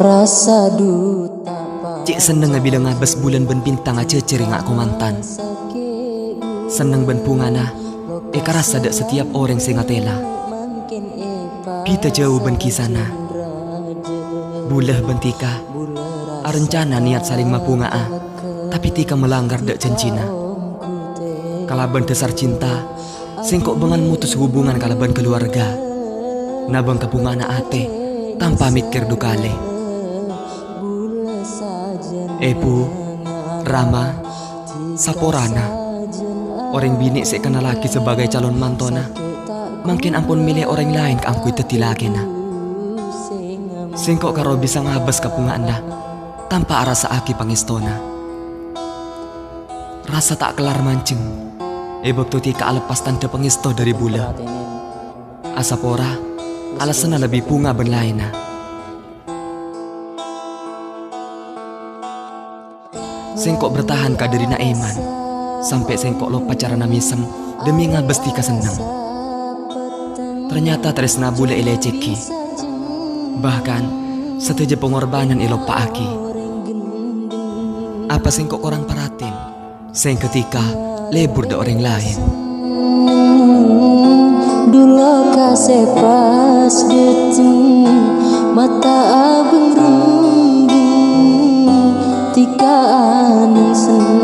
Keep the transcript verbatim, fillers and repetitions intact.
Rasa duta. Cè' sennengnga bilâ ngabâs bulân bân bintang ajhâjhâr è nga'-komantan. Senneng bân bhungana èkarassa dâ' satèyap orèng sè ngatèla. Bhidhâ jhâu bân kisana. Bulâ bân Tika arencana niyat salèng mabhunga'a, tapè Tika malanggar dâ' janjina. Kalabân dhâsar cinta, sèngko' bângal motos hubungan kalabân kaluwarga. Nabâng kabhunga'anna atè, tanpa mèkkèr du kalè. Èbhu, Rama, saporana, orèng binè' sè èkennallaghi sabâgâi calon mantona, mangkèn ampon mèlè orèng laèn kaangghuy dhâddhi lakèna. Sèngko' karo bisa ngabâs kabhunga'anna, tanpa arassa'aghi pangèstona. Rasa ta' kellar manjheng, è bâkto Tika aleppas tandhâ pangèsto dâri bulâ. Asapora, alasanna lebbi bhunga bân laènna. Sèngko' bertahan ka dârina Èman, sampè' sèngko' loppa carana mèsem demi ngabâs Tika senneng. Ternyata tarèsna bulâ èlècèghi. Bahkan, sadhâjâ pangorbhânan èloppa'aghi. Apa sèngko' korang paratèn? Sèngghâ Tika lebur dâ' orèng laèn. Dulo ka sè pas dâteng, mata abâng rembeng, Tika anèng senneng.